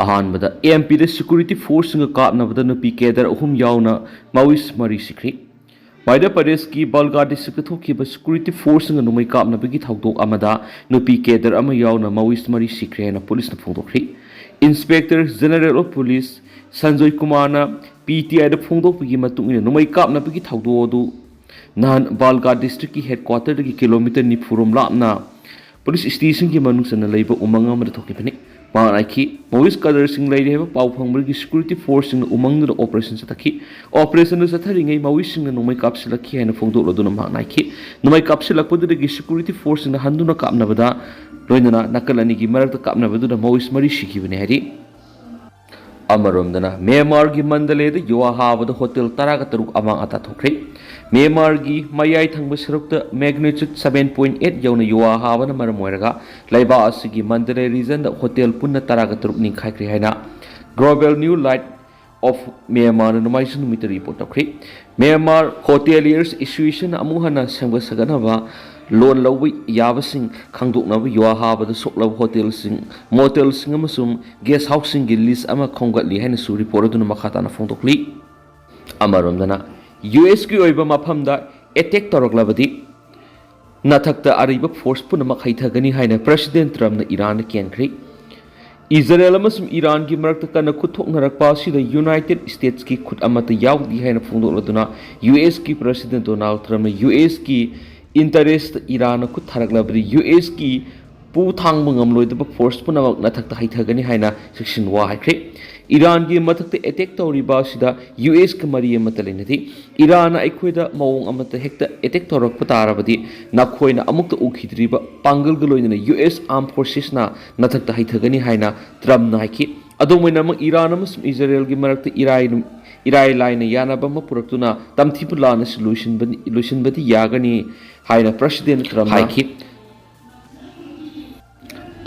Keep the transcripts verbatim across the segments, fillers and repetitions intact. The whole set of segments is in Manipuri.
ꯑꯍꯥꯟꯕꯗ ꯑꯦꯝ ꯄꯤꯗ ꯁꯦꯀ꯭ꯌꯨꯔꯤꯇꯤ ꯐꯣꯔꯁꯁꯤꯡꯒ ꯀꯥꯞꯅꯕꯗ ꯅꯨꯄꯤ ꯀꯦꯗꯔ ꯑꯍꯨꯝ ꯌꯥꯎꯅ ꯃꯥꯋꯤꯁ ꯃꯔꯤ ꯁꯤꯈ꯭ꯔꯦ꯫ ꯃꯙ꯭ꯌ ꯄ꯭ꯔꯗꯦꯁꯀꯤ ꯕꯜꯒꯥ ꯗꯤꯁꯇ꯭ꯔꯤꯛꯇ ꯊꯣꯛꯈꯤꯕ ꯁꯦꯀ꯭ꯌꯨꯔꯤꯇꯤ ꯐꯣꯔꯁꯁꯤꯡꯒ ꯅꯣꯡꯃꯩ ꯀꯥꯞꯅꯕꯒꯤ ꯊꯧꯗꯣꯛ ꯑꯃꯗ ꯅꯨꯄꯤ ꯀꯦꯗꯔ ꯑꯃ ꯌꯥꯎꯅ ꯃꯥꯋꯤꯁ ꯃꯔꯤ ꯁꯤꯈ꯭ꯔꯦ ꯍꯥꯏꯅ ꯄꯨꯂꯤꯁꯅ ꯐꯣꯡꯗꯣꯛꯈ꯭ꯔꯦ꯫ Inspector general of police Sanjoy ꯀꯨꯃꯥꯔꯅ ꯄꯤ ꯇꯤ ꯑꯥꯏꯗ ꯐꯣꯡꯗꯣꯛꯄꯒꯤ ꯃꯇꯨꯡ ꯏꯟꯅ ꯅꯣꯡꯃꯩ ꯀꯥꯞꯅꯕꯒꯤ ꯊꯧꯗꯣꯛ ꯑꯗꯨ ꯅꯍꯥꯟ ꯕꯜꯒꯥ ꯗꯤꯁꯇ꯭ꯔꯤꯛꯀꯤ ꯍꯦꯗꯀ꯭ꯋꯥꯇꯔꯗꯒꯤ ꯀꯤꯂꯣꯃꯤꯇꯔ ꯅꯤꯐꯨ ꯔꯣꯝ ꯂꯥꯞꯅ ꯄꯨꯂꯤꯁ ꯁ꯭ꯇꯦꯁꯟꯒꯤ ꯃꯅꯨꯡ ꯆꯟꯅ ꯂꯩꯕ ꯎꯃꯪ ꯑꯃꯗ ꯊꯣꯛꯈꯤꯕꯅꯤ꯫ ꯃꯍꯥꯛꯅ ꯍꯥꯏꯈꯤ, ꯃꯥꯋꯤꯁ ꯀꯦꯗꯔꯁꯤꯡ ꯂꯩꯔꯦ ꯍꯥꯏꯕ ꯄꯥꯎ ꯐꯪꯕꯗꯒꯤ ꯁꯦꯀ꯭ꯌꯨꯔꯤꯇꯤ ꯐꯣꯔꯁꯁꯤꯡꯅ ꯎꯃꯪꯗꯨꯗ ꯑꯣꯄꯔꯦꯁꯟ ꯆꯠꯊꯈꯤ꯫ ꯑꯣꯄꯔꯦꯁꯟꯗꯨ ꯆꯠꯊꯔꯤꯉꯩ ꯃꯥꯋꯤꯁꯁꯤꯡꯅ ꯅꯣꯡꯃꯩ ꯀꯥꯞꯁꯤꯜꯂꯛꯈꯤ ꯍꯥꯏꯅ ꯐꯣꯡꯗꯣꯛꯂꯗꯨꯅ ꯃꯍꯥꯛꯅ ꯍꯥꯏꯈꯤ, ꯅꯣꯡꯃꯩ ꯀꯥꯞꯁꯤꯜꯂꯛꯄꯗꯨꯗꯒꯤ ꯁꯦꯀ꯭ꯌꯨꯔꯤꯇꯤ ꯐꯣꯔꯁꯁꯤꯡꯅ ꯍꯟꯗꯨꯅ ꯀꯥꯞꯅꯕꯗ ꯂꯣꯏꯅꯅ ꯅꯥꯀꯜ ꯑꯅꯤꯒꯤ ꯃꯔꯛꯇ ꯀꯥꯞꯅꯕꯗꯨꯗ ꯃꯥꯋꯤꯁ ꯃꯔꯤ ꯁꯤꯈꯤꯕꯅꯤ ꯍꯥꯏꯔꯤ꯫ ꯑꯃꯔꯣꯝꯗꯅ ꯃ꯭ꯌꯥꯟꯃꯥꯔꯒꯤ ꯃꯟꯗꯂꯦꯗ ꯌꯨꯍꯥ ꯍꯥꯕꯗ ꯍꯣꯇꯦꯜ ꯇꯔꯥꯒ ꯇꯔꯨꯛ ꯑꯃꯥꯡ ꯑꯇꯥ ꯊꯣꯛꯈ꯭ꯔꯦ꯫ ꯃ꯭ꯌꯥꯟꯃꯥꯔꯒꯤ ꯃꯌꯥꯏ ꯊꯪꯕ ꯁꯔꯨꯛꯇ magnitude seven point eight ꯌꯧꯅ ꯌꯨꯍꯥ ꯍꯥꯕꯅ ꯃꯔꯝ ꯑꯣꯏꯔꯒ ꯂꯩꯕꯥꯛ ꯑꯁꯤꯒꯤ ꯃꯟꯗꯂꯦ ꯔꯤꯖꯟꯗ ꯍꯣꯇꯦꯜ ꯄꯨꯟꯅ ꯇꯔꯥꯒ ꯇꯔꯨꯛ ꯅꯤꯡꯈꯥꯏꯈ꯭ꯔꯦ ꯍꯥꯏꯅ Global New Light of Myanmarꯅ ꯅꯣꯡꯃꯥꯏꯖꯤꯡ ꯅꯨꯃꯤꯠꯇ ꯔꯤꯄꯣꯔꯠ ꯇꯧꯈ꯭ꯔꯦ꯫ ꯃ꯭ꯌꯥꯟꯃꯥꯔ ꯍꯣꯇꯦꯂꯤꯌꯔꯁ ꯑꯦꯁꯣꯁꯤꯌꯦꯁꯟꯅ ꯑꯃꯨꯛ ꯍꯟꯅ ꯁꯦꯝꯒꯠ ꯁꯥꯒꯠꯅꯕ ꯂꯣꯟ ꯂꯧꯕ ꯌꯥꯕꯁꯤꯡ ꯈꯪꯗꯣꯛꯅꯕ ꯌꯨꯍꯥ ꯍꯥꯕꯗ ꯁꯣꯛꯂꯕ ꯍꯣꯇꯦꯜꯁꯤꯡ, ꯃꯣꯇꯦꯜꯁꯤꯡ ꯑꯃꯁꯨꯡ ꯒꯦꯁ ꯍꯥꯎꯁꯁꯤꯡꯒꯤ ꯂꯤꯁ ꯑꯃ ꯈꯣꯝꯒꯠꯂꯤ ꯍꯥꯏꯅꯁꯨ ꯔꯤꯄꯣꯔꯠ ꯑꯗꯨꯅ ꯃꯈꯥ ꯇꯥꯅ ꯐꯣꯡꯗꯣꯛꯂꯤ꯫ ꯑꯃꯔꯣꯝꯗꯅ ꯌꯨ ꯑꯦꯁꯀꯤ ꯑꯣꯏꯕ ꯃꯐꯝꯗ ꯑꯦꯇꯦꯛ ꯇꯧꯔꯛꯂꯕꯗꯤ ꯅꯊꯛꯇ ꯑꯔꯩꯕ ꯐꯣꯔꯁ ꯄꯨꯝꯅꯃꯛ ꯍꯩꯊꯒꯅꯤ ꯍꯥꯏꯅ ꯄ꯭ꯔꯦꯁꯤꯗꯦꯟ ꯇ꯭ꯔꯝꯞꯅ ꯏꯔꯥꯟꯗ ꯀꯦꯟꯈ꯭ꯔꯦ꯫ ꯏꯖꯔꯦꯜ ꯑꯃꯁꯨꯡ ꯏꯔꯥꯟꯒꯤ ꯃꯔꯛꯇ ꯀꯟꯅ ꯈꯨꯠ ꯊꯣꯛꯅꯔꯛꯄ ꯑꯁꯤꯗ ꯌꯨꯅꯥꯏꯇꯦꯗ ꯁ꯭ꯇꯦꯠꯁꯀꯤ ꯈꯨꯠ ꯑꯃꯠꯇ ꯌꯥꯎꯗꯦ ꯍꯥꯏꯅ ꯐꯣꯡꯗꯣꯛꯂꯗꯨꯅ ꯌꯨ ꯑꯦꯁꯀꯤ ꯄ꯭ꯔꯦꯁꯤꯗꯦꯟ ꯗꯣꯅꯥꯜꯗ ꯇ꯭ꯔꯝꯞꯅ ꯌꯨ ꯑꯦꯁꯀꯤ ꯏꯟꯇꯔꯦꯁꯇ ꯏꯔꯥꯟꯅ ꯈꯨꯠ ꯊꯥꯔꯛꯂꯕꯗꯤ ꯌꯨ ꯑꯦꯁꯀꯤ ꯄꯨ ꯊꯥꯡꯕ ꯉꯝꯂꯣꯏꯗꯕ ꯐꯣꯔꯁ ꯄꯨꯝꯅꯃꯛ ꯅꯊꯛꯇ ꯍꯩꯊꯒꯅꯤ ꯍꯥꯏꯅ ꯆꯦꯛꯁꯤꯟ ꯋꯥ ꯍꯥꯏꯈ꯭ꯔꯦ꯫ ꯏꯔꯥꯟꯒꯤ ꯃꯊꯛꯇ ꯑꯦꯇꯦꯛ ꯇꯧꯔꯤꯕ ꯑꯁꯤꯗ ꯌꯨ ꯑꯦꯁꯀ ꯃꯔꯤ ꯑꯃꯠꯇ ꯂꯩꯅꯗꯦ꯫ ꯏꯔꯥꯟꯅ ꯑꯩꯈꯣꯏꯗ ꯃꯑꯣꯡ ꯑꯃꯠꯇ ꯍꯦꯛꯇ ꯑꯦꯇꯦꯛ ꯇꯧꯔꯛꯄ ꯇꯥꯔꯕꯗꯤ ꯅꯈꯣꯏꯅ ꯑꯃꯨꯛꯇ ꯎꯈꯤꯗ꯭ꯔꯤꯕ ꯄꯥꯡꯒꯜꯒ ꯂꯣꯏꯅꯅ ꯌꯨ ꯑꯦꯁ ꯑꯥꯔꯝ ꯐꯣꯔꯁꯦꯁꯅ ꯅꯊꯛꯇ ꯍꯩꯊꯒꯅꯤ ꯍꯥꯏꯅ ꯇ꯭ꯔꯝꯞꯅ ꯍꯥꯏꯈꯤ꯫ ꯑꯗꯨꯝ ꯑꯣꯏꯅꯃꯛ ꯏꯔꯥꯟ ꯑꯃꯁꯨꯡ ꯏꯖꯔꯦꯜꯒꯤ ꯃꯔꯛꯇ ꯏꯔꯥꯏ ꯅꯨ-, ꯏꯔꯥꯏ ꯂꯥꯏꯅ ꯌꯥꯅꯕ ꯑꯃ ꯄꯨꯔꯛꯇꯨꯅ ꯇꯝꯊꯤꯕ ꯂꯥꯟ ꯑꯁꯤ ꯂꯣꯏꯁꯤꯟꯕ-, ꯂꯣꯏꯁꯤꯟꯕꯗꯤ ꯌꯥꯒꯅꯤ ꯍꯥꯏꯅ ꯄ꯭ꯔꯦꯁꯤꯗꯦꯟ ꯇ꯭ꯔꯝꯞꯅ ꯍꯥꯏꯈꯤ꯫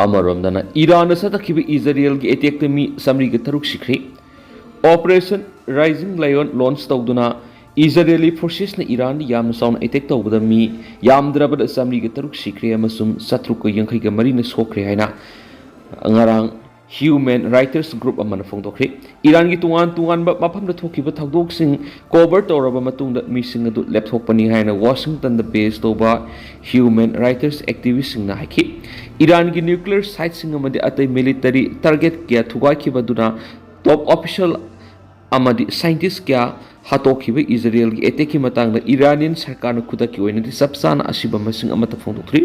ꯑꯃꯔꯣꯝꯗꯅ ꯏꯔꯥꯟꯅ ꯆꯠꯊꯈꯤꯕ ꯏꯖꯔꯦꯜꯒꯤ ꯑꯦꯇꯦꯛꯇ ꯃꯤ ꯆꯥꯃꯔꯤꯒ ꯇꯔꯨꯛ ꯁꯤꯈ꯭ꯔꯦ꯫ ꯑꯣꯄꯔꯦꯁꯟ ꯔꯥꯏꯖꯤꯡ ꯂꯥꯌꯟ ꯂꯣꯟꯆ ꯇꯧꯗꯨꯅ ꯏꯖꯔꯦꯂꯤ ꯐꯣꯔꯁꯦꯁꯅ ꯏꯔꯥꯟꯗ ꯌꯥꯝꯅ ꯆꯥꯎꯅ ꯑꯦꯇꯦꯛ ꯇꯧꯕꯗ ꯃꯤ ꯌꯥꯝꯗ꯭ꯔꯕꯗ ꯆꯥꯃꯔꯤꯒ ꯇꯔꯨꯛ ꯁꯤꯈ꯭ꯔꯦ ꯑꯃꯁꯨꯡ ꯆꯥꯇ꯭ꯔꯨꯛꯀ ꯌꯥꯡꯈꯩꯒ ꯃꯔꯤꯅ ꯁꯣꯛꯈ꯭ꯔꯦ ꯍꯥꯏꯅ ꯉꯔꯥꯡ ꯍ꯭ꯌꯨꯃꯦꯟ ꯔꯥꯏꯇꯔꯁ ꯒ꯭ꯔꯨꯞ ꯑꯃꯅ ꯐꯣꯡꯗꯣꯛꯈ꯭ꯔꯤ꯫ ꯏꯔꯥꯟꯒꯤ ꯇꯣꯉꯥꯟ ꯇꯣꯉꯥꯟꯕ ꯃꯐꯝꯗ ꯊꯣꯛꯈꯤꯕ ꯊꯧꯗꯣꯛꯁꯤꯡ ꯀꯣꯚꯔ ꯇꯧꯔꯕ ꯃꯇꯨꯡꯗ ꯃꯤꯁꯤꯡ ꯑꯗꯨ ꯂꯦꯞꯊꯣꯛꯄꯅꯤ ꯍꯥꯏꯅ ꯋꯥꯁꯤꯡꯇꯟꯗ ꯕꯦꯁ ꯇꯧꯕ ꯍ꯭ꯌꯨꯃꯦꯟ ꯔꯥꯏꯇꯔꯁ ꯑꯦꯛꯇꯤꯚꯤꯁꯁꯤꯡꯅ ꯍꯥꯏꯈꯤ꯫ ꯏꯔꯥꯟꯒꯤ ꯅ꯭ꯌꯨꯀ꯭ꯂꯤꯌꯔ ꯁꯥꯏꯠꯁꯤꯡ ꯑꯃꯗꯤ ꯑꯇꯩ ꯃꯤꯂꯤꯇꯔꯤ ꯇꯥꯔꯒꯦꯠ ꯀꯌꯥ ꯊꯨꯒꯥꯏꯈꯤꯕꯗꯨꯅ ꯇꯣꯞ ꯑꯣꯐꯤꯁꯤꯌꯦꯜ ꯑꯃꯗꯤ ꯁꯥꯏꯟꯇꯤꯁ ꯀꯌꯥ ꯍꯥꯠꯇꯣꯛꯈꯤꯕ ꯏꯖꯔꯦꯜꯒꯤ ꯑꯦꯇꯦꯛꯀꯤ ꯃꯇꯥꯡꯗ ꯏꯔꯥꯅꯤꯌꯟ ꯁꯔꯀꯥꯔꯅ ꯈꯨꯗꯛꯀꯤ ꯑꯣꯏꯅꯗꯤ ꯆꯞ ꯆꯥꯅ ꯑꯁꯤꯕ ꯃꯁꯤꯡ ꯑꯃꯠꯇ ꯐꯣꯡꯗꯣꯛꯇ꯭ꯔꯤ꯫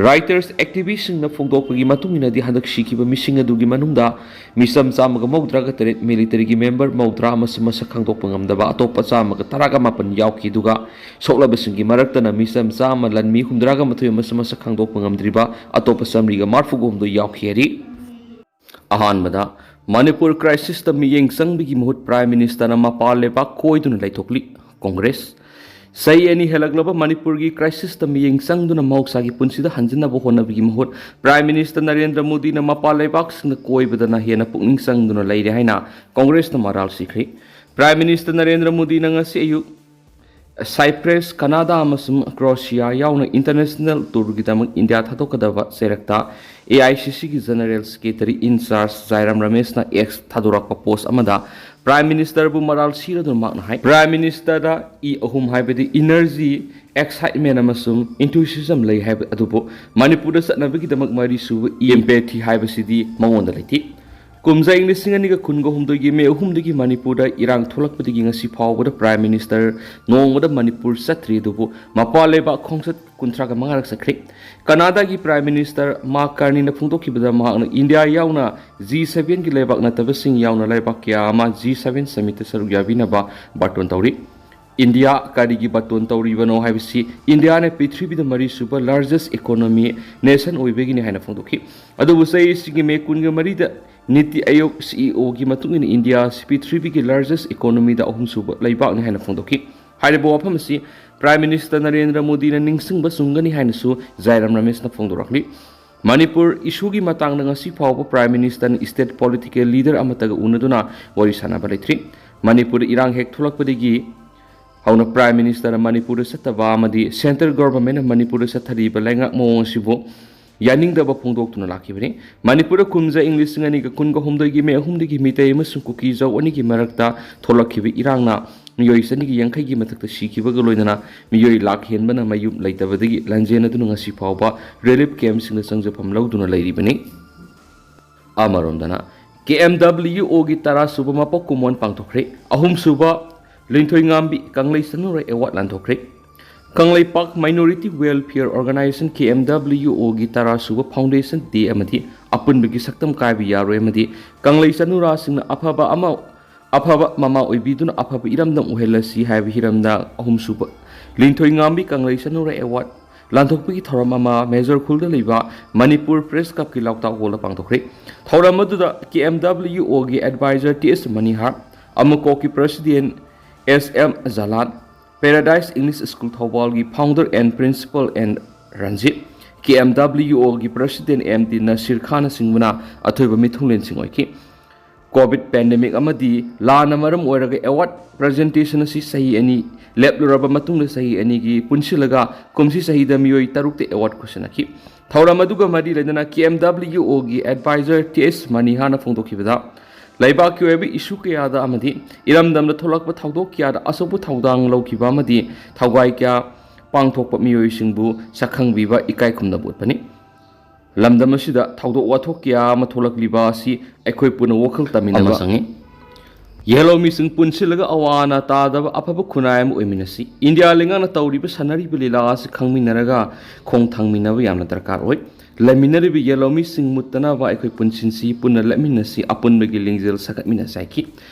ꯔꯥꯏꯇꯔꯁ ꯑꯦꯛꯇꯤꯚꯤꯁꯁꯤꯡꯅ ꯐꯣꯡꯗꯣꯛꯄꯒꯤ ꯃꯇꯨꯡ ꯏꯟꯅꯗꯤ, ꯍꯟꯗꯛ ꯁꯤꯈꯤꯕ ꯃꯤꯁꯤꯡ ꯑꯗꯨꯒꯤ ꯃꯅꯨꯡꯗ ꯃꯤꯆꯝ ꯆꯥꯝꯃꯒ ꯃꯧꯗ꯭ꯔꯥꯒ ꯇꯔꯦꯠ, ꯃꯤꯂꯤꯇꯔꯤꯒꯤ ꯃꯦꯝꯕꯔ ꯃꯧꯗ꯭ꯔꯥ ꯑꯃꯁꯨꯡ ꯃꯁꯛ ꯈꯪꯗꯣꯛꯄ ꯉꯝꯗꯕ ꯑꯇꯣꯞꯄ ꯆꯥꯝꯃꯒ ꯇꯔꯥꯒ ꯃꯥꯄꯟ ꯌꯥꯎꯈꯤ, ꯑꯗꯨꯒ ꯁꯣꯛꯂꯕꯁꯤꯡꯒꯤ ꯃꯔꯛꯇꯅ ꯃꯤꯆꯝ ꯆꯥꯝꯃ, ꯂꯥꯟꯃꯤ ꯍꯨꯝꯗ꯭ꯔꯥꯒ ꯃꯥꯊꯣꯏ ꯑꯃꯁꯨꯡ ꯃꯁꯛ ꯈꯪꯗꯣꯛꯄ ꯉꯝꯗ꯭ꯔꯤꯕ ꯑꯇꯣꯞꯄ ꯆꯥꯃꯔꯤꯒ ꯃꯔꯤꯐꯨꯒ ꯍꯨꯝꯗꯣꯏ ꯌꯥꯎꯈꯤ ꯍꯥꯏꯔꯤ꯫ ꯑꯍꯥꯟꯕꯗ, ꯃꯅꯤꯄꯨꯔ ꯀ꯭ꯔꯥꯏꯁꯤꯁꯇ ꯃꯤꯠꯌꯦꯡ ꯆꯪꯕꯒꯤ ꯃꯍꯨꯠ ꯄ꯭ꯔꯥꯏꯝ ꯃꯤꯅꯤꯁꯇꯔꯅ ꯃꯄꯥꯟ ꯂꯩꯕꯥꯛ ꯀꯣꯏꯗꯨꯅ ꯂꯩꯊꯣꯛꯂꯤ꯫ ꯀꯣꯡꯒ꯭ꯔꯦꯁ꯫ ꯆꯍꯤ ꯑꯅꯤ ꯍꯦꯜꯂꯛꯂꯕ ꯃꯅꯤꯄꯨꯔꯒꯤ ꯀ꯭ꯔꯥꯏꯁꯤꯁꯇ ꯃꯤꯠꯌꯦꯡ ꯆꯪꯗꯨꯅ ꯃꯍꯧꯁꯥꯒꯤ ꯄꯨꯟꯁꯤꯗ ꯍꯟꯖꯤꯟꯅꯕ ꯍꯣꯠꯅꯕꯒꯤ ꯃꯍꯨꯠ ꯄ꯭ꯔꯥꯏꯝ ꯃꯤꯅꯤꯁꯇꯔ ꯅꯔꯦꯟꯗ꯭ꯔ ꯃꯣꯗꯤꯅ ꯃꯄꯥꯟ ꯂꯩꯕꯥꯛꯁꯤꯡꯗ ꯀꯣꯏꯕꯗꯅ ꯍꯦꯟꯅ ꯄꯨꯛꯅꯤꯡ ꯆꯪꯗꯨꯅ ꯂꯩꯔꯦ ꯍꯥꯏꯅ ꯀꯣꯡꯒ꯭ꯔꯦꯁꯅ ꯃꯔꯥꯜ ꯁꯤꯈ꯭ꯔꯤ꯫ ꯄ꯭ꯔꯥꯏꯝ ꯃꯤꯅꯤꯁꯇꯔ ꯅꯔꯦꯟꯗ꯭ꯔ ꯃꯣꯗꯤꯅ ꯉꯁꯤ ꯑꯌꯨꯛ ꯁꯥꯏꯄ꯭ꯔꯦꯁ, ꯀꯅꯥꯗꯥ ꯑꯃꯁꯨꯡ ꯀ꯭ꯔꯣꯑꯦꯁꯤꯌꯥ ꯌꯥꯎꯅ international ꯇꯨꯔꯒꯤꯗꯃꯛ India ꯊꯥꯗꯣꯛꯀꯗꯕ ꯆꯩꯔꯛꯇ A I C ꯁꯤꯒꯤ ꯖꯦꯅꯔꯦꯜ ꯁꯦꯀ꯭ꯔꯦꯇꯔꯤ ꯏꯟ ꯆꯥꯔꯖ ꯖꯥꯏꯔꯥꯝ ꯔꯃꯦꯁꯅ ꯑꯦꯛꯁ ꯊꯥꯗꯣꯔꯛꯄ ꯄꯣꯁ ꯑꯃꯗ ꯄ꯭ꯔꯥꯏꯝ ꯃꯤꯅꯤꯁꯇꯔꯕꯨ ꯃꯔꯥꯜ ꯁꯤꯔꯗꯨꯅ ꯃꯍꯥꯛꯅ ꯍꯥꯏ, ꯄ꯭ꯔꯥꯏꯝ ꯃꯤꯅꯤꯁꯇꯔꯗ ꯏ ꯑꯍꯨꯝ, ꯍꯥꯏꯕꯗꯤ ꯏꯅꯔꯖꯤ, ꯑꯦꯛꯁꯥꯏꯠꯃꯦꯟ ꯑꯃꯁꯨꯡ ꯏꯟꯊꯨꯁꯤꯖꯝ ꯂꯩ ꯍꯥꯏꯕ ꯑꯗꯨꯕꯨ ꯃꯅꯤꯄꯨꯔꯗ ꯆꯠꯅꯕꯒꯤꯗꯃꯛ ꯃꯔꯤꯁꯨꯕ ꯏ ꯑꯦꯝꯄꯦꯊꯤ ꯍꯥꯏꯕꯁꯤꯗꯤ ꯃꯉꯣꯟꯗ ꯂꯩꯇꯦ꯫ ꯀꯨꯝꯖꯥ ꯏꯪ ꯂꯤꯁꯤꯡ ꯑꯅꯤꯒ ꯀꯨꯟꯒ ꯍꯨꯝꯗꯣꯏꯒꯤ ꯃꯦ ꯑꯍꯨꯝꯗꯒꯤ ꯃꯅꯤꯄꯨꯔꯗ ꯏꯔꯥꯡ ꯊꯣꯛꯂꯛꯄꯗꯒꯤ ꯉꯁꯤ ꯐꯥꯎꯕꯗ ꯄ꯭ꯔꯥꯏꯝ ꯃꯤꯅꯤꯁꯇꯔ ꯅꯣꯡꯃꯗ ꯃꯅꯤꯄꯨꯔ ꯆꯠꯇ꯭ꯔꯤ, ꯑꯗꯨꯕꯨ ꯃꯄꯥꯟ ꯂꯩꯕꯥꯛ ꯈꯣꯡꯆꯠ ꯀꯨꯟꯊ꯭ꯔꯥꯒ ꯃꯉꯥꯔꯛ ꯆꯠꯈ꯭ꯔꯦ꯫ ꯀꯅꯥꯗꯥꯒꯤ ꯄ꯭ꯔꯥꯏꯝ ꯃꯤꯅꯤꯁꯇꯔ ꯃꯥꯔꯛ ꯀꯥꯔꯅꯤꯅ ꯐꯣꯡꯗꯣꯛꯈꯤꯕꯗ ꯃꯍꯥꯛꯅ ꯏꯟꯗꯤꯌꯥ ꯌꯥꯎꯅ ꯖꯤ ꯁꯚꯦꯟꯒꯤ ꯂꯩꯕꯥꯛ ꯅꯠꯇꯕꯁꯤꯡ ꯌꯥꯎꯅ ꯂꯩꯕꯥꯛ ꯀꯌꯥ ꯑꯃ ꯖꯤ ꯁꯚꯦꯟ ꯁꯃꯤꯠꯇ ꯁꯔꯨꯛ ꯌꯥꯕꯤꯅꯕ ꯕꯥꯔꯇꯣꯟ ꯇꯧꯔꯤ꯫ ꯏꯟꯗꯤꯌꯥ ꯀꯔꯤꯒꯤ ꯕꯥꯔꯇꯣꯟ ꯇꯧꯔꯤꯕꯅꯣ ꯍꯥꯏꯕꯁꯤ ꯏꯟꯗꯤꯌꯥꯅ ꯄ꯭ꯔꯤꯊꯤꯕꯤꯗ ꯃꯔꯤꯁꯨꯕ ꯂꯥꯔꯖꯦꯁ ꯏꯀꯣꯅꯣꯃꯤ ꯅꯦꯁꯟ ꯑꯣꯏꯕꯒꯤꯅꯤ ꯍꯥꯏꯅ ꯐꯣꯡꯗꯣꯛꯈꯤ꯫ ꯑꯗꯨꯕꯨ ꯆꯍꯤꯁꯤꯒꯤ ꯃꯦ ꯀꯨꯟꯒ ꯃꯔꯤꯗ ꯅꯤꯇꯤ ꯑꯌꯣꯒ ꯁꯤ ꯏ ꯑꯣꯒꯤ ꯃꯇꯨꯡ ꯏꯟꯅ ꯏꯟꯗꯤꯌꯥ ꯑꯁꯤ ꯄ꯭ꯔꯤꯊꯤꯕꯤꯒꯤ ꯂꯥꯔꯖꯦꯁ ꯏꯀꯣꯅꯣꯃꯤꯗ ꯑꯍꯨꯝꯁꯨꯕ ꯂꯩꯕꯥꯛꯅꯤ ꯍꯥꯏꯅ ꯐꯣꯡꯗꯣꯛꯈꯤ꯫ ꯍꯥꯏꯔꯤꯕ ꯋꯥꯐꯝ ꯑꯁꯤ ꯄ꯭ꯔꯥꯏꯝ ꯃꯤꯅꯤꯁꯇꯔ ꯅꯔꯦꯟꯗ꯭ꯔ ꯃꯣꯗꯤꯅ ꯅꯤꯡꯁꯤꯡꯕ ꯆꯨꯝꯒꯅꯤ ꯍꯥꯏꯅꯁꯨ ꯖꯥꯏꯔꯥꯝ ꯔꯃꯦꯁꯅ ꯐꯣꯡꯗꯣꯔꯛꯂꯤ꯫ ꯃꯅꯤꯄꯨꯔ ꯏꯁꯨꯒꯤ ꯃꯇꯥꯡꯗ ꯉꯁꯤ ꯐꯥꯎꯕ ꯄ꯭ꯔꯥꯏꯝ ꯃꯤꯅꯤꯁꯇꯔꯅ ꯏꯁꯇꯦꯠ ꯄꯣꯂꯤꯇꯤꯀꯦꯜ ꯂꯤꯗꯔ ꯑꯃꯠꯇꯒ ꯎꯅꯗꯨꯅ ꯋꯥꯔꯤ ꯁꯥꯟꯅꯕ ꯂꯩꯇ꯭ꯔꯤ꯫ ꯃꯅꯤꯄꯨꯔꯗ ꯏꯔꯥꯡ ꯍꯦꯛ ꯊꯣꯛꯂꯛꯄꯗꯒꯤ ꯍꯧꯅ ꯄ꯭ꯔꯥꯏꯝ ꯃꯤꯅꯤꯁꯇꯔꯅ ꯃꯅꯤꯄꯨꯔꯗ ꯆꯠꯇꯕ ꯑꯃꯗꯤ ꯁꯦꯟꯇ꯭ꯔꯦꯜ ꯒꯣꯚꯔꯟꯃꯦꯟꯠꯅ ꯃꯅꯤꯄꯨꯔꯗ ꯆꯠꯊꯔꯤꯕ ꯂꯩꯉꯥꯛ ꯃꯑꯣꯡ ꯑꯁꯤꯕꯨ ꯌꯥꯅꯤꯡꯗꯕ ꯐꯣꯡꯗꯣꯛꯇꯨꯅ ꯂꯥꯛꯈꯤꯕꯅꯤ꯫ ꯃꯅꯤꯄꯨꯔꯗ ꯀꯨꯝꯖꯥ ꯏꯪ ꯂꯤꯁꯤꯡ ꯑꯅꯤꯒ ꯀꯨꯟꯒ ꯍꯨꯝꯗꯣꯏꯒꯤ ꯃꯦ ꯑꯍꯨꯝꯗꯒꯤ ꯃꯤꯇꯩ ꯑꯃꯁꯨꯡ ꯀꯨꯀꯤ ꯖꯧ ꯑꯅꯤꯒꯤ ꯃꯔꯛꯇ ꯊꯣꯛꯂꯛꯈꯤꯕ ꯏꯔꯥꯡꯅ ꯃꯤꯑꯣꯏ ꯆꯅꯤꯒ ꯌꯥꯡꯈꯩꯒꯤ ꯃꯊꯛꯇ ꯁꯤꯈꯤꯕꯒ ꯂꯣꯏꯅꯅ ꯃꯤꯑꯣꯏ ꯂꯥꯛ ꯍꯦꯟꯕꯅ ꯃꯌꯨꯝ ꯂꯩꯇꯕꯗꯒꯤ ꯂꯥꯟꯖꯦꯟꯅꯗꯨꯅ ꯉꯁꯤ ꯐꯥꯎꯕ relief camp ꯁꯤꯡꯗ ꯆꯪꯖꯐꯝ ꯂꯧꯗꯨꯅ ꯂꯩꯔꯤꯕꯅꯤ꯫ ꯑꯃꯔꯣꯝꯗꯅ, ꯀꯦ ꯑꯦꯝ ꯗꯕ꯭ꯂꯤꯎ ꯑꯣꯒꯤ ꯇꯔꯥ ꯁꯨꯕ ꯃꯄꯣꯛ ꯀꯨꯝꯑꯣꯟ ꯄꯥꯡꯊꯣꯛꯈ꯭ꯔꯦ꯫ ꯑꯍꯨꯝ ꯁꯨꯕ ꯂꯤꯟꯊꯣꯏꯉꯥꯝꯕꯤ ꯀꯪꯂꯩ ꯆꯅꯨꯔꯥ award ꯂꯥꯟꯊꯣꯛꯈ꯭ꯔꯦ꯫ ꯀꯪꯂꯩꯄꯥꯛ Minority Welfare Organization, K M W ꯑꯣꯒꯤ ꯇꯔꯥ ꯁꯨꯕ foundation day ꯑꯃꯗꯤ ꯑꯄꯨꯟꯕꯒꯤ ꯁꯛꯇꯝ ꯀꯥꯏꯕ ꯌꯥꯔꯣꯏ ꯑꯃꯗꯤ ꯀꯪꯂꯩ ꯆꯅꯨꯔꯥꯁꯤꯡꯅ ꯑꯐꯕ ꯑꯃ, ꯑꯐꯕ ꯃꯃꯥ ꯑꯣꯏꯕꯤꯗꯨꯅ ꯑꯐꯕ ꯏꯔꯝꯗꯝ ꯑꯣꯏꯍꯜꯂꯁꯤ ꯍꯥꯏꯕ ꯍꯤꯔꯝꯗ ꯑꯍꯨꯝ ꯁꯨꯕ ꯂꯤꯟꯊꯣꯏꯉꯥꯝꯕꯤ ꯀꯪꯂꯩ ꯆꯅꯨꯔꯥ award ꯂꯥꯟꯊꯣꯛꯄꯒꯤ ꯊꯧꯔꯝ ꯑꯃ ꯃꯦꯖꯣꯔ ꯈꯨꯜꯗ ꯂꯩꯕ ꯃꯅꯤꯄꯨꯔ Press Club ꯀꯤ ꯂꯧꯇꯥꯛ hall ꯗ ꯄꯥꯡꯊꯣꯛꯈ꯭ꯔꯦ꯫ ꯊꯧꯔꯝ ꯑꯗꯨꯗ ꯀꯦ ꯑꯦꯝ ꯗꯕ꯭ꯂꯤꯎ ꯑꯣꯒꯤ advisor ꯇꯤ ꯑꯦꯁ ꯃꯅꯤꯍꯥꯔ, ꯑꯃꯀꯣꯛꯀꯤ president S M Jalan, Paradise English School ꯊꯧꯕꯥꯜꯒꯤ founder and principal N Ranjit, K M W ꯑꯣꯒꯤ president ꯑꯦꯝ ꯗꯤ ꯅꯁꯤꯔ ꯈꯥꯟꯅꯆꯤꯡꯕꯅ ꯑꯊꯣꯏꯕ ꯃꯤꯊꯨꯡꯂꯦꯟꯁꯤꯡ ꯑꯣꯏꯈꯤ꯫ Covid pandemic ꯑꯃꯗꯤ ꯂꯥꯟꯅ ꯃꯔꯝ ꯑꯣꯏꯔꯒ award presentation ꯑꯁꯤ ꯆꯍꯤ ꯑꯅꯤ ꯂꯦꯞꯂꯨꯔꯕ ꯃꯇꯨꯡꯗ ꯆꯍꯤ ꯑꯅꯤꯒꯤ ꯄꯨꯟꯁꯤꯜꯂꯒ ꯀꯨꯝꯁꯤ ꯆꯍꯤꯗ ꯃꯤꯑꯣꯏ ꯇꯔꯨꯛꯇ award ꯈꯨꯠꯁꯤꯟꯅꯈꯤ꯫ ꯊꯧꯔꯝ ꯑꯗꯨꯒ ꯃꯔꯤ ꯂꯩꯅꯅ ꯀꯦ ꯑꯦꯝ ꯗꯕ꯭ꯂꯤꯎ ꯑꯣꯒꯤ advisor ꯇꯤ ꯑꯦꯁ ꯃꯅꯤꯍꯥꯔꯅ ꯐꯣꯡꯗꯣꯛꯈꯤꯕꯗ, ꯂꯩꯕꯥꯛꯀꯤ ꯑꯣꯏꯕ issue ꯀꯌꯥꯗ ꯑꯃꯗꯤ ꯏꯔꯝꯗꯝꯗ ꯊꯣꯛꯂꯛꯄ ꯊꯧꯗꯣꯛ ꯀꯌꯥꯗ ꯑꯆꯧꯕ ꯊꯧꯗꯥꯡ ꯂꯧꯈꯤꯕ ꯑꯃꯗꯤ ꯊꯧꯒꯥꯏ ꯀꯌꯥ ꯄꯥꯡꯊꯣꯛꯄ ꯃꯤꯑꯣꯏꯁꯤꯡꯕꯨ ꯁꯛꯈꯪꯕꯤꯕ ꯏꯀꯥꯏ ꯈꯨꯝꯅꯕ ꯎꯠꯄꯅꯤ꯫ ꯂꯝꯗꯝ ꯑꯁꯤꯗ ꯊꯧꯗꯣꯛ ꯋꯥꯊꯣꯛ ꯀꯌꯥ ꯑꯃ ꯊꯣꯛꯂꯛꯂꯤꯕ ꯑꯁꯤ ꯑꯩꯈꯣꯏ ꯄꯨꯟꯅ ꯋꯥꯈꯜ ꯇꯥꯃꯤꯟꯅꯕ ꯑꯃ ꯆꯪꯏ꯫ ꯌꯦꯜꯍꯧꯃꯤꯁꯤꯡ ꯄꯨꯟꯁꯤꯜꯂꯒ ꯑꯋꯥ ꯑꯅꯥ ꯇꯥꯗꯕ ꯑꯐꯕ ꯈꯨꯟꯅꯥꯏ ꯑꯃ ꯑꯣꯏꯃꯤꯟꯅꯁꯤ꯫ ꯏꯟꯗꯤꯌꯥ ꯂꯩꯉꯥꯛꯅ ꯇꯧꯔꯤꯕ ꯁꯥꯟꯅꯔꯤꯕ ꯂꯤꯂꯥ ꯑꯁꯤ ꯈꯪꯃꯤꯟꯅꯔꯒ ꯈꯣꯡ ꯊꯥꯡꯃꯤꯟꯅꯕ ꯌꯥꯝꯅ ꯗꯔꯀꯥꯔ ꯑꯣꯏ꯫ ꯂꯩꯃꯤꯟꯅꯔꯤꯕ ꯌꯦꯜꯍꯧꯃꯤꯁꯤꯡ ꯃꯨꯠꯇꯅꯕ ꯑꯩꯈꯣꯏ ꯄꯨꯟꯁꯤꯟꯁꯤ, ꯄꯨꯟꯅ ꯂꯦꯞꯃꯤꯟꯅꯁꯤ, ꯑꯄꯨꯟꯕꯒꯤ ꯂꯤꯡꯖꯦꯜ ꯁꯥꯒꯠꯃꯤꯟꯅꯁꯤ ꯍꯥꯏꯈꯤ꯫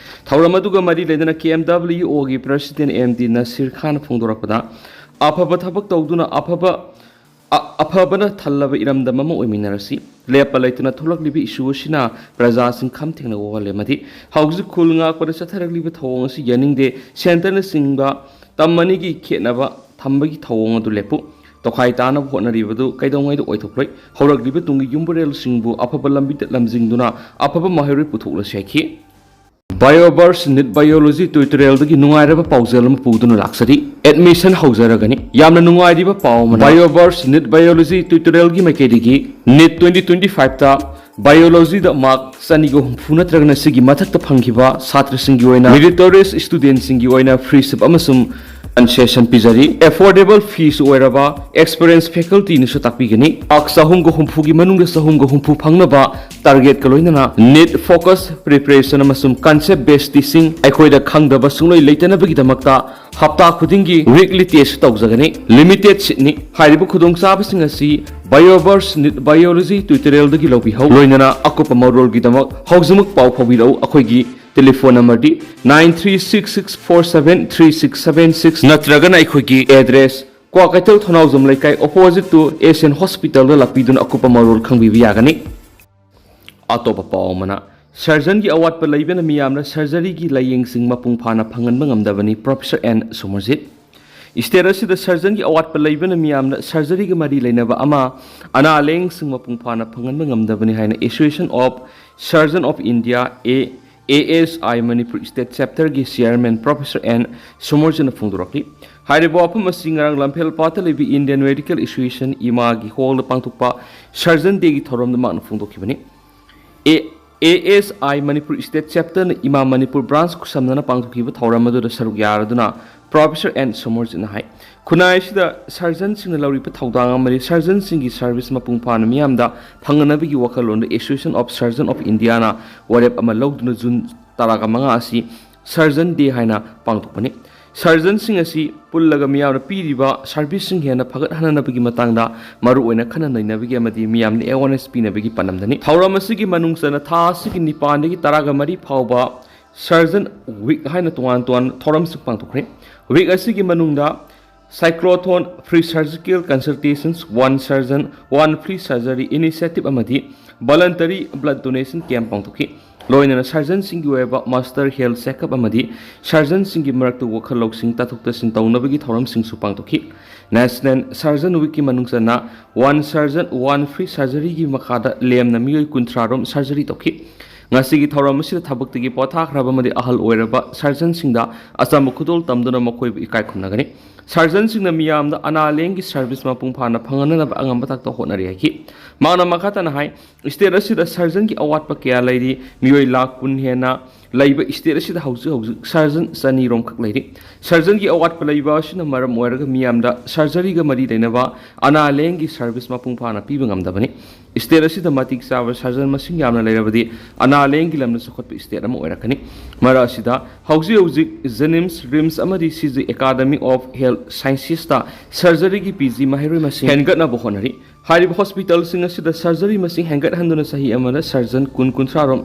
ꯊꯧꯔꯝ ꯑꯗꯨꯒ ꯃꯔꯤ ꯂꯩꯅꯅ ꯀꯦ ꯑꯦꯝ ꯗꯕ꯭ꯂꯤꯎ ꯑꯣꯒꯤ president ꯑꯦꯝ ꯗꯤ ꯅꯁꯤꯔ ꯈꯥꯟꯅ ꯐꯣꯡꯗꯣꯔꯛꯄꯗ, ꯑꯐꯕ ꯊꯕꯛ ꯇꯧꯗꯨꯅ ꯑꯐꯕ ꯑ-, ꯑꯐꯕꯅ ꯊꯜꯂꯕ ꯏꯔꯝꯗꯝ ꯑꯃ ꯑꯣꯏꯃꯤꯟꯅꯔꯁꯤ꯫ ꯂꯦꯞꯄ ꯂꯩꯇꯅ ꯊꯣꯛꯂꯛꯂꯤꯕ issue ꯑꯁꯤꯅ ꯄ꯭ꯔꯖꯥꯁꯤꯡ ꯈꯝ ꯊꯦꯡꯅ ꯋꯥꯍꯜꯂꯦ ꯑꯃꯗꯤ ꯍꯧꯖꯤꯛ ꯈꯨꯜ ꯉꯥꯛꯄꯗ ꯆꯠꯊꯔꯛꯂꯤꯕ ꯊꯧꯑꯣꯡ ꯑꯁꯤ ꯌꯥꯅꯤꯡꯗꯦ꯫ Centre ꯅꯆꯤꯡꯕ ꯇꯝ ꯑꯅꯤꯒꯤ ꯈꯦꯠꯅꯕ ꯊꯝꯕꯒꯤ ꯊꯧꯑꯣꯡ ꯑꯗꯨ ꯂꯦꯞꯄꯨ꯫ ꯇꯣꯈꯥꯏ ꯇꯥꯅꯕ ꯍꯣꯠꯅꯔꯤꯕꯗꯨ ꯀꯩꯗꯧꯉꯩꯗ ꯑꯣꯏꯊꯣꯛꯂꯣꯏ꯫ ꯍꯧꯔꯛꯂꯤꯕ ꯇꯨꯡꯒꯤ ꯌꯨꯝꯕꯨꯔꯦꯜꯁꯤꯡꯕꯨ ꯑꯐꯕ ꯂꯝꯕꯤꯗ ꯂꯝꯖꯤꯡꯗꯨꯅ ꯑꯐꯕ ꯃꯍꯩꯔꯣꯏ ꯄꯨꯊꯣꯛꯂꯁꯤ ꯍꯥꯏꯈꯤ꯫ BioVerse NEET Biology tutorialꯗꯒꯤ ꯅꯨꯡꯉꯥꯏꯔꯕ ꯄꯥꯎꯖꯦꯜ ꯑꯃ ꯄꯨꯗꯨꯅ ꯂꯥꯛꯆꯔꯤ꯫ Admission ꯍꯧꯖꯔꯒꯅꯤ꯫ ꯌꯥꯝꯅ ꯅꯨꯡꯉꯥꯏꯔꯤꯕ ꯄꯥꯎ ꯑꯃꯅ, BioVerse NEET Biology tutorialꯒꯤ ꯃꯥꯏꯀꯩꯗꯒꯤ NEET twenty twenty-fiveꯇ Biologyꯗ mark ꯆꯅꯤꯒ ꯍꯨꯝꯐꯨ ꯅꯠꯇ꯭ꯔꯒꯅ ꯁꯤꯒꯤ ꯃꯊꯛꯇ ꯐꯪꯈꯤꯕ ꯁꯥꯇ꯭ꯔꯁꯤꯡꯒꯤ ꯑꯣꯏꯅ, meritorious studentꯁꯤꯡꯒꯤ ꯑꯣꯏꯅ free seat ꯑꯃꯁꯨꯡ concession ꯄꯤꯖꯔꯤ꯫ Affordable feeꯁꯨ ꯑꯣꯏꯔꯕ experience facultyꯅꯁꯨ ꯇꯥꯛꯄꯤꯒꯅꯤ꯫ Mark ꯆꯍꯨꯝꯒ ꯍꯨꯝꯐꯨꯒꯤ ꯃꯅꯨꯡꯗ ꯆꯍꯨꯝꯒ ꯍꯨꯝꯐꯨ ꯐꯪꯅꯕ targetꯀ ꯂꯣꯏꯅꯅ NEET focus preparation ꯑꯃꯁꯨꯡ concept based teaching ꯑꯩꯈꯣꯏꯗ ꯈꯪꯗꯕ ꯁꯨꯡꯂꯩ ꯂꯩꯇꯅꯕꯒꯤꯗꯃꯛꯇ ꯍꯞꯇꯥ ꯈꯨꯗꯤꯡꯒꯤ weekly test ꯇꯧꯖꯒꯅꯤ꯫ Limited seatꯅꯤ꯫ ꯍꯥꯏꯔꯤꯕ ꯈꯨꯗꯣꯡꯆꯥꯕꯁꯤꯡ ꯑꯁꯤ BioVerse NEET Biology tutorialꯗꯒꯤ ꯂꯧꯕꯤꯍꯧ꯫ ꯂꯣꯏꯅꯅ ꯑꯀꯨꯞꯄ ꯃꯔꯣꯜꯒꯤꯗꯃꯛ ꯍꯧꯖꯤꯛꯃꯛ ꯄꯥꯎ ꯐꯥꯎꯕꯤꯔꯛꯎ꯫ ꯑꯩꯈꯣꯏꯒꯤ telephone numberꯗꯤ nine three six six four seven three six seven six ꯅꯠꯇ꯭ꯔꯒꯅ ꯑꯩꯈꯣꯏꯒꯤ address ꯀ꯭ꯋꯥꯀꯩꯊꯦꯜ ꯊꯣꯅꯥꯎꯖꯝ ꯂꯩꯀꯥꯏ opposite to Asian Hospitalꯗ ꯂꯥꯛꯄꯤꯗꯨꯅ ꯑꯀꯨꯞꯄ ꯃꯔꯣꯜ ꯈꯪꯕꯤꯕ ꯌꯥꯒꯅꯤ꯫ ꯑꯇꯣꯞꯄ ꯄꯥꯎ ꯑꯃꯅ, surgeonꯒꯤ ꯑꯋꯥꯠꯄ ꯂꯩꯕꯅ ꯃꯤꯌꯥꯝꯅ surgeryꯒꯤ ꯂꯥꯌꯦꯡꯁꯤꯡ ꯃꯄꯨꯡ ꯐꯥꯅ ꯐꯪꯍꯟꯕ ꯉꯝꯗꯕꯅꯤ, Professor N ꯁꯣꯃꯔꯖꯤꯠ꯫ State ꯑꯁꯤꯗ surgeonꯒꯤ ꯑꯋꯥꯠꯄ ꯂꯩꯕꯅ ꯃꯤꯌꯥꯝꯅ surgeryꯒ ꯃꯔꯤ ꯂꯩꯅꯕ ꯑꯃ ꯑꯅꯥ ꯂꯥꯌꯦꯡꯁꯤꯡ ꯃꯄꯨꯡ ꯐꯥꯅ ꯐꯪꯍꯟꯕ ꯉꯝꯗꯕꯅꯤ ꯍꯥꯏꯅ Association of Surgeon of India, A, ASI Manipur State Chapterꯒꯤ chairman Professor N ꯁꯣꯃꯔꯖꯤꯠꯅ ꯐꯣꯡꯗꯣꯔꯛꯂꯤ꯫ ꯍꯥꯏꯔꯤꯕ ꯋꯥꯐꯝ ꯑꯁꯤ ꯉꯔꯥꯡ ꯂꯝꯐꯦꯜꯄꯥꯠꯇ ꯂꯩꯕ Indian Medical Association, ꯏꯃꯥꯒꯤ hallꯗ ꯄꯥꯡꯊꯣꯛꯄ Surgeon Dayꯒꯤ ꯊꯧꯔꯝꯗ ꯃꯍꯥꯛꯅ ꯐꯣꯡꯗꯣꯛꯈꯤꯕꯅꯤ꯫ A, ASI Manipur State Chapterꯅ ꯏꯃꯥ ꯃꯅꯤꯄꯨꯔ branch ꯈꯨꯠꯁꯝꯅꯅ ꯄꯥꯡꯊꯣꯛꯈꯤꯕ ꯊꯧꯔꯝ ꯑꯗꯨꯗ ꯁꯔꯨꯛ ꯌꯥꯔꯗꯨꯅ Professor N ꯁꯣꯃꯔꯖꯤꯠꯅ ꯍꯥꯏ, ꯈꯨꯟꯅꯥꯏ ꯑꯁꯤꯗ surgeonꯁꯤꯡꯅ ꯂꯧꯔꯤꯕ ꯊꯧꯗꯥꯡ ꯑꯃꯗꯤ surgeonꯁꯤꯡꯒꯤ service ꯃꯄꯨꯡ ꯐꯥꯅ ꯃꯤꯌꯥꯝꯗ ꯐꯪꯅꯅꯕꯒꯤ ꯋꯥꯈꯜꯂꯣꯟꯗ Association of Surgeon of Indiaꯅ ꯋꯥꯔꯦꯞ ꯑꯃ ꯂꯧꯗꯨꯅ June ꯇꯔꯥꯃꯉꯥ ꯑꯁꯤ Surgeon Day ꯍꯥꯏꯅ ꯄꯥꯡꯊꯣꯛꯄꯅꯤ꯫ Surgeonꯁꯤꯡ ꯑꯁꯤ ꯄꯨꯜꯂꯒ ꯃꯤꯌꯥꯝꯅ ꯄꯤꯔꯤꯕ serviceꯁꯤꯡ ꯍꯦꯟꯅ ꯐꯒꯠꯍꯟꯅꯕꯒꯤ ꯃꯇꯥꯡꯗ ꯃꯔꯨꯑꯣꯏꯅ ꯈꯟꯅ ꯅꯩꯅꯕꯒꯤ ꯑꯃꯗꯤ ꯃꯤꯌꯥꯝꯗ awareness ꯄꯤꯅꯕꯒꯤ ꯄꯥꯟꯗꯝꯗꯅꯤ꯫ ꯊꯧꯔꯝ ꯑꯁꯤꯒꯤ ꯃꯅꯨꯡ ꯆꯟꯅ ꯊꯥ ꯑꯁꯤꯒꯤ ꯅꯤꯄꯥꯟꯗꯒꯤ ꯇꯔꯥꯃꯔꯤ ꯐꯥꯎꯕ Surgeon Week ꯍꯥꯏꯅ ꯇꯣꯉꯥꯟ ꯇꯣꯉꯥꯟꯕ ꯊꯧꯔꯝꯁꯤꯡ ꯄꯥꯡꯊꯣꯛꯈ꯭ꯔꯦ꯫ Week ꯑꯁꯤꯒꯤ ꯃꯅꯨꯡꯗ Cyclothon, free surgical consultations, one surgeon, one free surgery initiative ꯑꯃꯗꯤ voluntary blood donation camp ꯄꯥꯡꯊꯣꯛꯈꯤ꯫ ꯂꯣꯏꯅꯅ surgeonꯁꯤꯡꯒꯤ ꯑꯣꯏꯕ muster health checkup ꯑꯃꯗꯤ surgeonꯁꯤꯡꯒꯤ ꯃꯔꯛꯇ ꯋꯥꯈꯜ ꯂꯧꯁꯤꯡ ꯇꯥꯊꯣꯛ ꯇꯥꯁꯤꯟ ꯇꯧꯅꯕꯒꯤ ꯊꯧꯔꯝꯁꯤꯡꯁꯨ ꯄꯥꯡꯊꯣꯛꯈꯤ꯫ National Surgeon Weekꯀꯤ ꯃꯅꯨꯡ ꯆꯟꯅ One Surgeon, One Free Surgeryꯒꯤ ꯃꯈꯥꯗ ꯂꯦꯝꯅ ꯃꯤꯑꯣꯏ ꯀꯨꯟꯊ꯭ꯔꯥ ꯔꯣꯝ surgery ꯇꯧꯈꯤ꯫ ꯉꯁꯤꯒꯤ ꯊꯧꯔꯝ ꯑꯁꯤꯗ ꯊꯕꯛꯇꯒꯤ ꯄꯣꯊꯥꯈ꯭ꯔꯕ ꯑꯃꯗꯤ ꯑꯍꯜ ꯑꯣꯏꯔꯕ ꯁꯔꯖꯟꯁꯤꯡꯗ ꯑꯆꯝꯕ ꯈꯨꯗꯣꯜ ꯇꯝꯗꯨꯅ ꯃꯈꯣꯏꯕꯨ ꯏꯀꯥꯏ ꯈꯨꯝꯅꯒꯅꯤ꯫ ꯁꯔꯖꯟꯁꯤꯡꯅ ꯃꯤꯌꯥꯝꯗ ꯑꯅꯥ ꯂꯥꯌꯦꯡꯒꯤ ꯁꯔꯚꯤꯁ ꯃꯄꯨꯡ ꯐꯥꯅ ꯐꯪꯍꯟꯅꯅꯕ ꯑꯉꯝꯕ ꯊꯥꯛꯇ ꯍꯣꯠꯅꯔꯤ ꯍꯥꯏꯈꯤ꯫ ꯃꯍꯥꯛꯅ ꯃꯈꯥ ꯇꯥꯅ ꯍꯥꯏ, ꯁ꯭ꯇꯦꯠ ꯑꯁꯤꯗ ꯁꯔꯖꯟꯒꯤ ꯑꯋꯥꯠꯄ ꯀꯌꯥ ꯂꯩꯔꯤ꯫ ꯃꯤꯑꯣꯏ ꯂꯥꯈ ꯀꯨꯟ ꯍꯦꯟꯅ ꯂꯩꯕ ꯁ꯭ꯇꯦꯠ ꯑꯁꯤꯗ ꯍꯧꯖꯤꯛ ꯍꯧꯖꯤꯛ ꯁꯔꯖꯟ ꯆꯅꯤꯔꯣꯝꯈꯛ ꯂꯩꯔꯤ꯫ ꯁꯔꯖꯟꯒꯤ ꯑꯋꯥꯠꯄ ꯂꯩꯕ ꯑꯁꯤꯅ ꯃꯔꯝ ꯑꯣꯏꯔꯒ ꯃꯤꯌꯥꯝꯗ ꯁꯔꯖꯔꯤꯒ ꯃꯔꯤ ꯂꯩꯅꯕ ꯑꯅꯥ ꯂꯥꯌꯦꯡꯒꯤ ꯁꯔꯚꯤꯁ ꯃꯄꯨꯡ ꯐꯥꯅ ꯄꯤꯕ ꯉꯝꯗꯕꯅꯤ꯫ ꯁ꯭ꯇꯦꯠ ꯑꯁꯤꯗ ꯃꯇꯤꯛ ꯆꯥꯕ ꯁꯔꯖꯟ ꯃꯁꯤꯡ ꯌꯥꯝꯅ ꯂꯩꯔꯕꯗꯤ ꯑꯅꯥ ꯂꯥꯌꯦꯡꯒꯤ ꯂꯝꯗ ꯆꯥꯎꯈꯠꯄ ꯁ꯭ꯇꯦꯠ ꯑꯃ ꯑꯣꯏꯔꯛꯀꯅꯤ꯫ ꯃꯔꯛ ꯑꯁꯤꯗ ꯍꯧꯖꯤꯛ ꯍꯧꯖꯤꯛ JNIMS, RIMS ꯑꯃꯗꯤ CG Academy of Health Sciences ꯇ ꯁꯔꯖꯔꯤꯒꯤ PG ꯃꯍꯩꯔꯣꯏ ꯃꯁꯤꯡ ꯍꯦꯟꯒꯠꯅꯕ ꯍꯣꯠꯅꯔꯤ꯫ ꯍꯥꯏꯔꯤꯕ ꯍꯣꯁꯄꯤꯇꯥꯜꯁꯤꯡ ꯑꯁꯤꯗ ꯁꯔꯖꯔꯤ ꯃꯁꯤꯡ ꯍꯦꯟꯒꯠꯍꯟꯗꯨꯅ ꯆꯍꯤ ꯑꯃꯗ ꯁꯔꯖꯟ ꯀꯨꯟ ꯀꯨꯟꯊ꯭ꯔꯥ ꯔꯣꯝ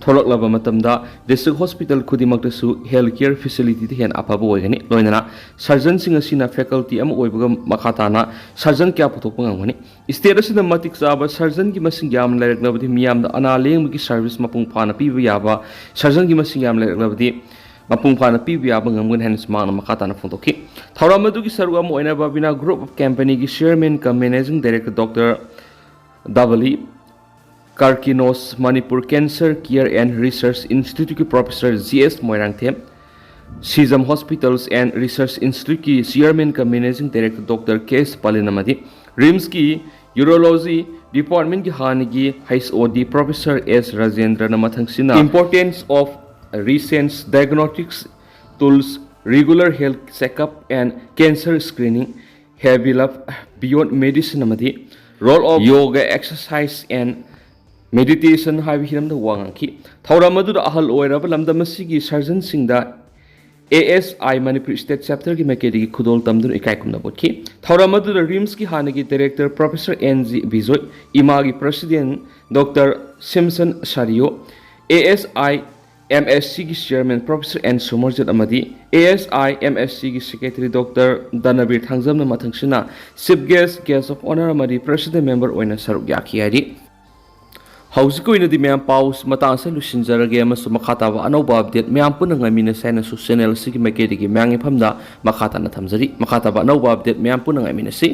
ꯊꯣꯛꯂꯛꯂꯕ ꯃꯇꯝꯗ ꯗꯤꯁꯇ꯭ꯔꯤꯛ ꯍꯣꯁꯄꯤꯇꯥꯜ ꯈꯨꯗꯤꯡꯃꯛꯇꯁꯨ ꯍꯦꯜꯊ ꯀꯦꯌꯔ ꯐꯦꯁꯤꯂꯤꯇꯤꯗ ꯍꯦꯟꯅ ꯑꯐꯕ ꯑꯣꯏꯒꯅꯤ꯫ ꯂꯣꯏꯅꯅ ꯁꯔꯖꯟꯁꯤꯡ ꯑꯁꯤꯅ ꯐꯦꯀꯜꯇꯤ ꯑꯃ ꯑꯣꯏꯕꯒ ꯃꯈꯥ ꯇꯥꯅ ꯁꯔꯖꯟ ꯀꯌꯥ ꯄꯨꯊꯣꯛꯄ ꯉꯝꯒꯅꯤ꯫ ꯁ꯭ꯇꯦꯠ ꯑꯁꯤꯗ ꯃꯇꯤꯛ ꯆꯥꯕ ꯁꯔꯖꯟꯒꯤ ꯃꯁꯤꯡ ꯌꯥꯝꯅ ꯂꯩꯔꯛꯂꯕꯗꯤ ꯃꯤꯌꯥꯝꯗ ꯑꯅꯥ ꯂꯥꯌꯦꯡꯕꯒꯤ ꯁꯔꯚꯤꯁ ꯃꯄꯨꯡ ꯐꯥꯅ ꯄꯤꯕ ꯌꯥꯕ ꯁꯔꯖꯟꯒꯤ ꯃꯁꯤꯡ ꯌꯥꯝꯅ ꯂꯩꯔꯛꯂꯕꯗꯤ ꯃꯄꯨꯡ ꯐꯥꯅ ꯄꯤꯕ ꯌꯥꯕ ꯉꯝꯒꯅꯤ ꯍꯥꯏꯅꯁꯨ ꯃꯍꯥꯛꯅ ꯃꯈꯥ ꯇꯥꯅ ꯐꯣꯡꯗꯣꯛꯈꯤ꯫ ꯊꯧꯔꯝ ꯑꯗꯨꯒꯤ ꯁꯔꯨꯛ ꯑꯃ ꯑꯣꯏꯅ ꯕꯕꯤꯅꯥ ꯒ꯭ꯔꯨꯞ ꯑꯣꯐ ꯀꯝꯄꯅꯤꯒꯤ chairman cum managing director doctor W Karkinos, Manipur cancer care and research ꯏꯟꯁꯇꯤꯇ꯭ꯌꯨꯠꯀꯤ ꯄ꯭ꯔꯣꯐꯦꯁꯔ ꯖꯤ ꯑꯦꯁ ꯃꯣꯏꯔꯥꯡꯊꯦꯝ, ꯁꯤꯖꯝ ꯍꯣꯁꯄꯤꯇꯥꯜꯁ ꯑꯦꯟ ꯔꯤꯁꯔꯁ ꯏꯟꯁꯇꯤꯇ꯭ꯌꯨꯠꯀꯤ chairman cum managing director doctor K S Palin ꯑꯃꯗꯤ ꯔꯤꯝꯁꯀꯤ ꯌꯨꯔꯣꯂꯣꯖꯤ ꯗꯤꯄꯥꯔꯠꯃꯦꯟꯒꯤ ꯍꯥꯟꯅꯒꯤ H O D professor S ꯔꯥꯖꯦꯟꯗ꯭ꯔꯅ ꯃꯊꯪꯁꯤꯅ Importance of Recent Diagnostics Tools, Regular Health Checkup and Cancer Screening, Heavy Love Beyond Medicine ꯑꯃꯗꯤ Role of Yoga Exercise and Meditation ꯍꯥꯏꯕ ꯍꯤꯔꯝꯗ ꯋꯥ ꯉꯥꯡꯈꯤ꯫ ꯊꯧꯔꯝ ꯑꯗꯨꯗ ꯑꯍꯜ ꯑꯣꯏꯔꯕ ꯂꯝꯗꯝ ꯑꯁꯤꯒꯤ ꯁꯔꯖꯟꯁꯤꯡꯗ ꯑꯦ ꯑꯦꯁ ꯑꯥꯏ ꯃꯅꯤꯄꯨꯔ ꯁ꯭ꯇꯦꯠ ꯆꯦꯞꯇꯔꯒꯤ ꯃꯥꯏꯀꯩꯗꯒꯤ ꯈꯨꯗꯣꯜ ꯇꯝꯗꯨꯅ ꯏꯀꯥꯏ ꯈꯨꯝꯅꯕ ꯎꯠꯈꯤ꯫ ꯊꯧꯔꯝ ꯑꯗꯨꯗ ꯔꯤꯝꯁꯀꯤ ꯍꯥꯟꯅꯒꯤ director professor N G Bijoy, ꯏꯃꯥꯒꯤ ꯄ꯭ꯔꯁꯤꯗꯦꯟ ꯗꯣꯛꯇꯔ ꯁꯤꯝꯁꯟ ꯁꯥꯔꯤꯌꯣ, A S I M S ꯁꯤꯒꯤ ꯆꯤꯌꯔꯃꯦꯟ ꯄ꯭ꯔꯣꯐꯦꯁꯔ ꯑꯦꯟ ꯁꯨꯃꯔꯖꯤꯠ ꯑꯃꯗꯤ ꯑꯦ ꯑꯦꯁ ꯑꯥꯏ ꯑꯦꯝ ꯑꯦꯁ ꯁꯤꯒꯤ ꯁꯦꯀ꯭ꯔꯦꯇꯔꯤ ꯗꯣꯛꯇꯔ ꯗꯅꯕꯤꯔ ꯊꯥꯡꯖꯝꯅ ꯃꯊꯪꯁꯤꯅ chief guest, guest of honour ꯑꯃꯗꯤ ꯄ꯭ꯔꯁꯤꯗꯦꯟ ꯃꯦꯝꯕꯔ ꯑꯣꯏꯅ ꯁꯔꯨꯛ ꯌꯥꯈꯤ ꯍꯥꯏꯔꯤ꯫ ꯍꯧꯖꯤꯛꯀꯤ ꯑꯣꯏꯅꯗꯤ ꯃꯌꯥꯝ ꯄꯥꯎ ꯃꯇꯥꯡ ꯑꯁꯤꯗ ꯂꯣꯏꯁꯤꯟꯖꯔꯒꯦ ꯑꯃꯁꯨꯡ ꯃꯈꯥ ꯇꯥꯕ ꯑꯅꯧꯕ ꯑꯞꯗꯦꯠ ꯃꯌꯥꯝ ꯄꯨꯟꯅ ꯉꯥꯏꯃꯤꯟꯅꯁꯤ ꯍꯥꯏꯅꯁꯨ ꯆꯦꯅꯦꯜ ꯑꯁꯤꯒꯤ ꯃꯥꯏꯀꯩꯗꯒꯤ ꯃꯌꯥꯝꯒꯤ ꯃꯐꯝꯗ ꯃꯈꯥ ꯇꯥꯅ ꯊꯝꯖꯔꯤ꯫ ꯃꯈꯥ ꯇꯥꯕ ꯑꯅꯧꯕ ꯑꯞꯗꯦꯠ ꯃꯌꯥꯝ ꯄꯨꯟꯅ ꯉꯥꯏꯃꯤꯟꯅꯁꯤ꯫